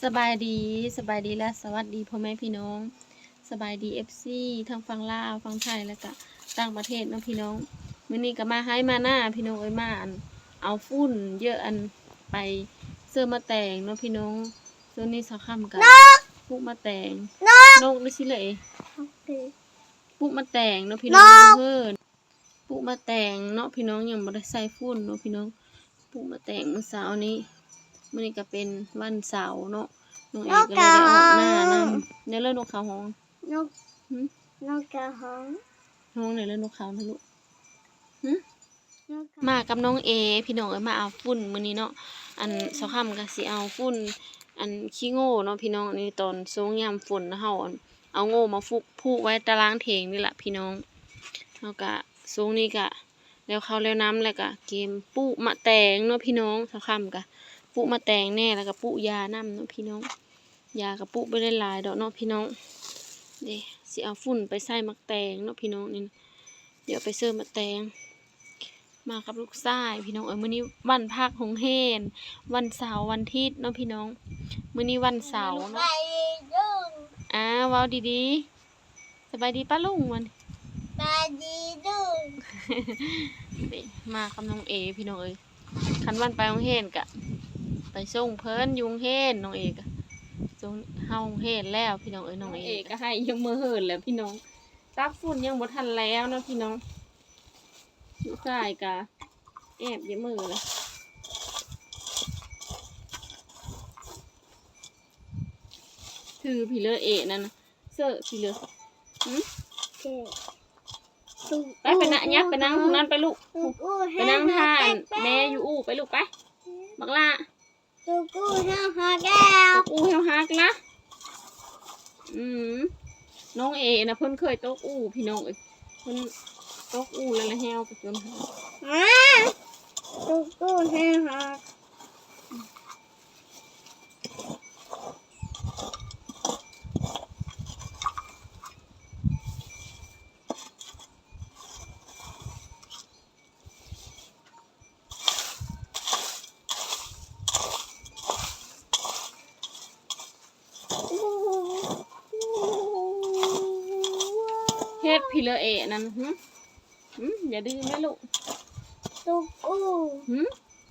ສະບາຍດີ ສະບາຍດີ ແລະ ສະຫວັດດີພໍ່ແມ່ພີ່ນ້ອງ ສະບາຍດີ ເອັຟຊີ ທັງຝັ່ງລາວ ຝັ່ງໄທ ແລະກະຕ່າງປະເທດເນາະພີ່ນ້ອງ. ມື້ນີ້ກະມາໄຮ່ມານາພີ່ນ້ອງເອີຍ ມາ ອັນ ເອົາຝຸ່ນເຍາະ ອັນ ໄປເສີມໝາກແຕງເນາະພີ່ນ້ອງ. ຊ່ວງນີ້ສາວຄຳກະ ນົກ ປູກໝາກແຕງ ນົກ ນົກ ນີ້ຊິເລີຍ ນົກ ປູກໝາກແຕງເນາະພີ່ນ້ອງ ນ້ອງເອີຍ. ປູກໝາກແຕງເນາະພີ່ນ້ອງ ຍັງບໍ່ໄດ້ໃສ່ຝຸ່ນເນາະພີ່ນ້ອງ. ປູກໝາກແຕງມື້ເຊົ້ານີ້ ມື້ນີ້ກະເປັນວັນເສົາເນາະ ນ້ອງເອກະເລີຍໄດ້ອອກໜ້ານຳ. ແນວເລີ ນົກເຂົາຮ້ອງ ນົກ ຫຶ? ນົກກະຮ້ອງ ຮ້ອງແນວເລີ ນົກເຂົານະລູກ ຫຶ? ມາກັບນ້ອງເອພີ່ນ້ອງເອີຍ ມາເອົາຝຸ່ນມື້ນີ້ເນາະ. ອັນ ສາວຄຳກະຊິເອົາຝຸ່ນ ອັນ ຂີ້ໂງ່ເນາະພີ່ນ້ອງ. ອັນນີ້ຕອນຊ່ວງຍາມຝົນນະ ເຮົາ ອັນ ເອົາໂງ່ມາຜູກ ຜູກໄວ້ຕາລ່າງເຖງນີ້ລະພີ່ນ້ອງ. ເຮົາກະ ຊ່ວງນີ້ກະແລ້ວເຂົ້າແລ້ວນ້ຳ ແລ້ວກະກຽມປູກໝາກແຕງເນາະພີ່ນ້ອງ. ສາວຄຳກະປູກໝາກແຕງແດ່ ແລ້ວກະປູກຢານຳເນາະພີ່ນ້ອງ. ຢາກະປູກບໍ່ໄດ້ຫຼາຍດອກເນາະພີ່ນ້ອງ. ເດ້ ຊິເອົາຝຸ່ນໄປໃສ່ໝາກແຕງເນາະພີ່ນ້ອງ. ນີ້ ດຽວໄປເສີມໝາກແຕງ. ມາກັບລູກຊາຍພີ່ນ້ອງເອີຍ. ມື້ນີ້ວັນພັກໂຮງຮຽນ ວັນເສົາ ວັນທິດເນາະພີ່ນ້ອງ. ມື້ນີ້ວັນເສົາເນາະ. ອາ ເວົ້າດີໆ ສະບາຍດີປ້າລຸງ ວັນ ສະບາຍດີລຸງ. ນີ້ ມາກັບນ້ອງເອພີ່ນ້ອງເອີຍ. ຄັນວັນໄປໂຮງຮຽນກະໄປສົ່ງເພິ່ນຢູ່ໂຮງຮຽນ ນ້ອງເອກະສົ່ງເຮົາໂຮງຮຽນແລ້ວພີ່ນ້ອງເອີຍ. ນ້ອງເອກະໄຮ່ຍັງເມືອເຫີນແລ້ວພີ່ນ້ອງ. ຕາກຝຸ່ນຍັງບໍ່ທັນແລ້ວເນາະພີ່ນ້ອງ. ລູກຊາຍກະແອບຢູ່ມື້ລະ ຖືພີເລີເອນັ້ນນະ ເສີພີເລີ ຫຶ? ໄປ ໄປນະ ຫຍັບໄປນັ່ງຜູ້ນັ້ນໄປລູກ ໄປນັ່ງທ່າແມ່ຢູ່ອູ່ໄປລູກ ໄປ ບັກຫຼ້າ. ຕົກອູ່ແຫ້ວຫັກແລ້ວ ຕົກອູ່ແຫ້ວຫັກລະ. ອືມ ນ້ອງເອນະ ເພິ່ນເຄີຍຕົກອູ່ພີ່ນ້ອງເອີຍ. ເພິ່ນຕົກອູ່ແລ້ວລະແຫ້ວໄປຈົນ ອາ ຕົກອູ່ແຫ້ວຫັກ. ເຮັດພີເລີເອນັ້ນ ຫຶ? ຫຶ? ຢ່າດື້ແມ່ລູກ. ຕົກອູ່ ຫຶ?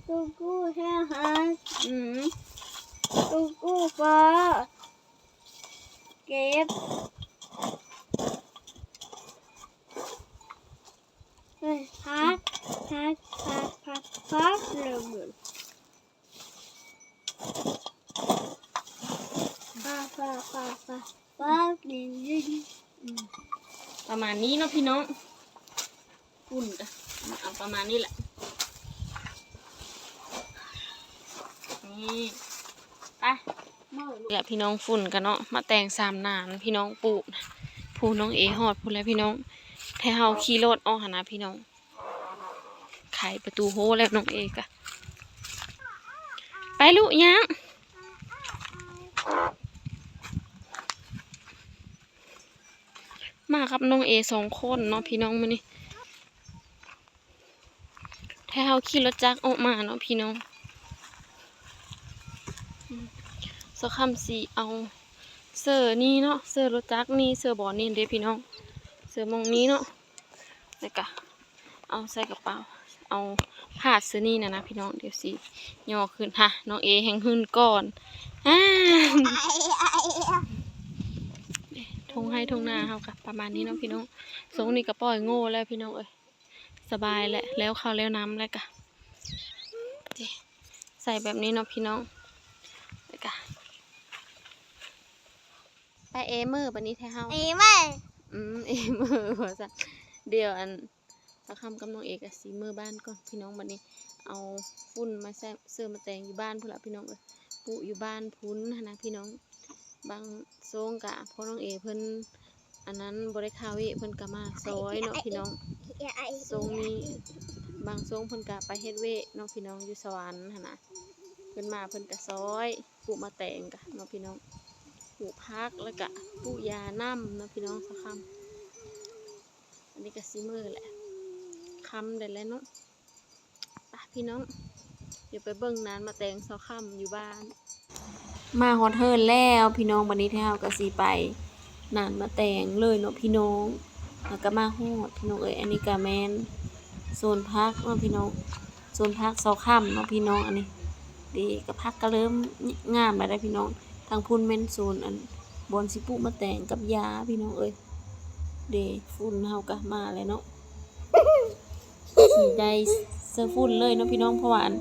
ຕົກອູ່ແຫ້ວຫັກ. ອືມ ຕົກອູ່ຟ້າ ເກັບ ເອີຍ ພັກ ພັກ ພັກ ພັກ ພັກ ເລີຍ ປະມານນີ້ເນາະພີ່ນ້ອງ. ຝຸ່ນກະເອົາປະມານນີ້ແຫຼະ ນີ້ ໄປ ນີ້ແຫຼະພີ່ນ້ອງ. ຝຸ່ນກະເນາະ ໝາກແຕງສາມນານພີ່ນ້ອງປູກ ຜູ້ນ້ອງເອຮອດພຸ້ນແຫຼະພີ່ນ້ອງ. ແທ້ເຮົາຂີ່ລົດອອກຫັ້ນນະພີ່ນ້ອງ. ໄຂປະຕູໂຮແລ້ວນ້ອງເອກະ ໄປລູກ ຍ່າງ ມາກັບນ້ອງເອສອງຄົນເນາະພີ່ນ້ອງມື້ນີ້. ແທ້ເຮົາຂີ່ລົດຈັກອອກມາເນາະພີ່ນ້ອງ. ສາວຄຳຊິເອົາເສື້ອນີ້ເນາະ ເສື້ອລົດຈັກນີ້ ເສື້ອບອນນີ້ເດ້ພີ່ນ້ອງ ເສື້ອໝ່ອງນີ້ເນາະ ແລ້ວກະ ເອົາໃສ່ກະເປົາ ເອົາພາດໃສ່ນີ້ນະນະພີ່ນ້ອງ. ດຽວຊິຍໍຂຶ້ນ ຫາ ນ້ອງເອແຮ່ງຫຶ່ນກ່ອນ ຫາ ທົ່ງໄຮ່ທົ່ງນາເຮົາກະປະມານນີ້ເນາະພີ່ນ້ອງ. ຊ່ວງນີ້ກະປ່ອຍໂງ່ແລ້ວພີ່ນ້ອງເອີຍ ສະບາຍແຫຼະ ແລ້ວເຂົ້າແລ້ວນ້ຳແລ້ວກະ ໃສ່ແບບນີ້ເນາະພີ່ນ້ອງ ແລ້ວກະ ໄປເອເມີ ບາດນີ້ແທ້ເຮົາ ເອເມີ ອືມ ເອເມີ ວ່າຊັ້ນ. ດຽວ ອັນ ສາວຄຳກັບນ້ອງເອກະຊິເມືອບ້ານກ່ອນພີ່ນ້ອງ. ບາດນີ້ເອົາຝຸ່ນມາໃສ່ ເສີມໝາກແຕງຢູ່ບ້ານພຸ້ນລະພີ່ນ້ອງເອີຍ ປູກຢູ່ບ້ານພຸ້ນຫັ້ນນະພີ່ນ້ອງ. ບາງຊ່ວງກະ ພໍ່ນ້ອງເອເພິ່ນ ອັນນັ້ນ ບໍ່ໄດ້ຄາເວະ ເພິ່ນກະມາຊ່ອຍເນາະພີ່ນ້ອງ. ຊ່ວງນີ້ ບາງຊ່ວງເພິ່ນກະໄປເຮັດເວະເນາະພີ່ນ້ອງ ຢູ່ສະຫວັນຫັ້ນນະ ເພິ່ນມາເພິ່ນກະຊ່ອຍ ປູກໝາກແຕງກະເນາະພີ່ນ້ອງ ປູກຜັກ ແລ້ວກະປູກຢານຳເນາະພີ່ນ້ອງ. ສາວຄຳ ອັນນີ້ກະຊິເມີແຫຼະ ຄ່ຳແລ້ວແຫຼະເນາະ. ໄປພີ່ນ້ອງ ດຽວໄປເບິ່ງນານໝາກແຕງສາວຄຳຢູ່ບ້ານ. ມາຮອດເຮືອນແລ້ວພີ່ນ້ອງ, ບັດນີ້ເຮົາກໍຊິໄປນານມະແຕງເລີຍເນາະພີ່ນ້ອງ. ແລ້ວກໍມາຮອດພີ່ນ້ອງເອີຍ, ອັນນີ້ກໍແມ່ນສວນຜັກເນາະພີ່ນ້ອງ, ສວນຜັກຊາວຄຳເນາະພີ່ນ້ອງ. ອັນນີ້ເດ້ ກໍຜັກກໍເລີ່ມງາມແລ້ວເດ້ພີ່ນ້ອງ. ທາງພຸ້ນແມ່ນສວນ ອັນ ບ່ອນຊິປູກມະແຕງກັບຢາພີ່ນ້ອງເອີຍ. ເດ້ ຝຸ່ນເຮົາກໍມາແລ້ວເນາະ. ຊິໄດ້ເສື້ອຝຸ່ນເລີຍເນາະພີ່ນ້ອງ, ເພາະວ່າ ອັນ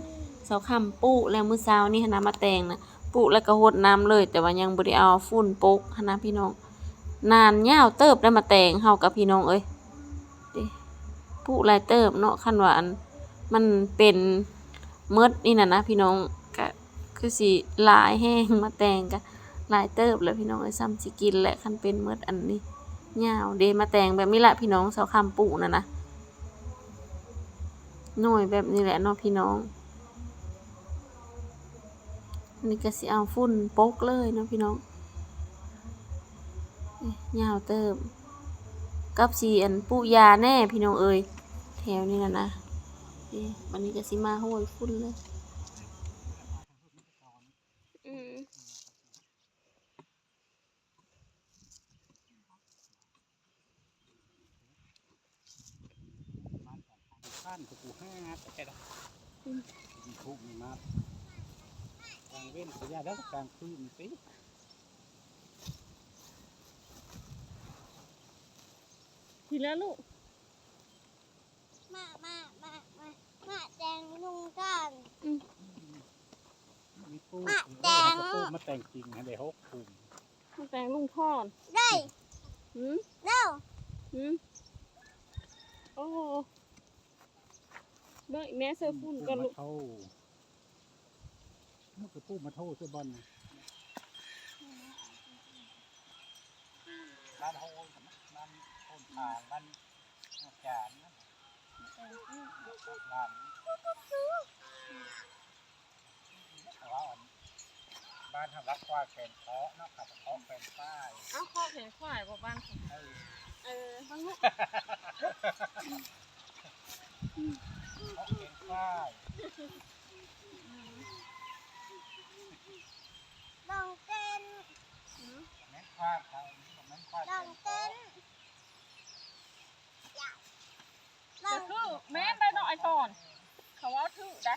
ຊາວຄຳປູກແລ້ວມື້ເຊົ້ານີ້ຫັ້ນນະ, ມະແຕງນະ ປູກແລ້ວກໍຫົດນ້ຳເລີຍ, ແຕ່ວ່າຍັງບໍ່ໄດ້ເອົາຝຸ່ນປົກຫັ້ນນະພີ່ນ້ອງ. ນານຍາວເຕີບໄດ໋ມະແຕງເຮົາກັບພີ່ນ້ອງເອີຍ, ເດ້ ປູກຫຼາຍເຕີບເນາະ. ຄັນວ່າ ອັນ ມັນເປັນໝົດນີ້ນະນະພີ່ນ້ອງ, ກະຄືຊິຫຼາຍແຮງ, ມະແຕງກະຫຼາຍເຕີບແລ້ວພີ່ນ້ອງເອີຍ, ສ່ຳຊິກິນແຫຼະ. ຄັນເປັນໝົດອັນນີ້ຍາວເດ້, ມະແຕງແບບນີ້ລະພີ່ນ້ອງ, ຊາວຄຳປູກນະນະ. ໜ່ວຍແບບນີ້ແຫຼະເນາະພີ່ນ້ອງ. ອັນນີ້ກໍຊິເອົາຝຸ່ນປົກເລີຍເນາະພີ່ນ້ອງ. ຍາວເຕີບ, ກັບຊິ ອັນ ປູກຢາແດ່ພີ່ນ້ອງເອີຍ, ແຖວນີ້ນະນະ. ນີ້ ບັດນີ້ກໍຊິມາໂຫຍຝຸ່ນເລີຍ. ອືມ. ບ້ານຂອງກູຫາແຕ່ລະ ອືມ ມີໂຄກມີມາດ ກາງເວັນກໍຢ່າ ແລ້ວກາງຄືນຕິ ພີ້ລະລູກ. ມາ ມາ ມາ ມາ ມາແຕງລຸງກ່ອນ. ອືມ ມີປູກ ມາແຕງ ເອີ ເອົາປູກມາແຕງຈິງໃຫ້ໄດ້ຫົກຂຸມ. ມາແຕງລຸງກ່ອນ ໄດ້. ຫືມ ເອົາ ຫືມ ໂອ້ ເບິ່ງອີ່ແມ່ເສື້ອຝຸ່ນກ່ອນລູກ. ມັນຄືປູກມາໂທໃສ່ບ່ອນນີ້ ບ້ານເຮົາ ບ້ານໂພນພາງ ບ້ານອາຈານນະ ບ້ານ ເພາະວ່າ ອັນ ບ້ານເຮົາວ່າຄວາຍແຂນເຄາະເນາະ ເຂົາເຄາະແຂນຄວາຍ. ເອົ້າ ເຄາະແຂນຄວາຍບໍ່ບ້ານເຂົາ? ເອີ ເອີ ເບິ່ງລູກ ເຄາະແຂນຄວາຍ. ດອງເຕັ້ນ ຫືມ ແມ່ນຄວາຍເຂົາ ແມ່ນຄວາຍແຂນເຄາະ. ຖືກ ແມ່ນໄດ໋ເນາະ ໄອ້ຕອນ ເຂົາເວົ້າຖືກໄດ໋.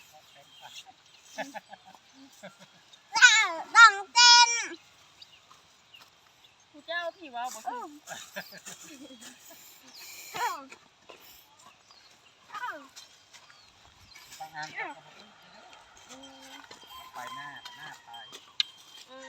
ດອງເຕັ້ນ ຜູ້ເຈົ້າທີ່ເວົ້າບໍ່ຖືກ. ໄປໜ້າ ໜ້າໄປ ເອີ.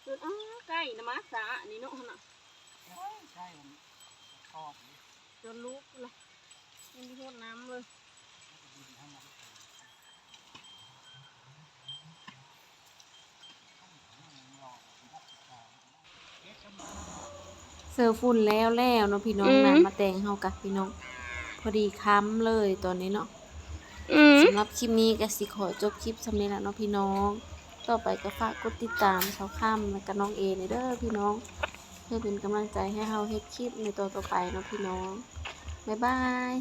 ຈົນ ອ້າ ໄກ່ນະມາຊ້ານີ້ເນາະ ຫັ້ນນະ. ໂອ້ຍ ໄກ່ມັນຄອບນີ້ ຈົນລຸກລະ ຍັງບໍ່ຫົດນ້ຳເລີຍ. ເສີຝຸ່ນແລ້ວແລ້ວເນາະພີ່ນ້ອງ. ອືມ ນ້ຳມະແຕງເຮົາກະພີ່ນ້ອງ ພໍດີຄ່ຳເລີຍຕອນນີ້ເນາະ. ອືມ ສຳລັບຄລິບນີ້ກະຊິຂໍຈົບຄລິບສ່ຳນີ້ລະເນາະພີ່ນ້ອງ. ຕໍ່ໄປກະຝາກກົດຕິດຕາມສາວຄຳ ແລະກະນ້ອງເອແດ່ເດີພີ່ນ້ອງ ເພື່ອເປັນກຳລັງໃຈໃຫ້ເຮົາເຮັດຄລິບໃນຕໍ່ໆໄປເນາະພີ່ນ້ອງ. ບາຍບາຍ.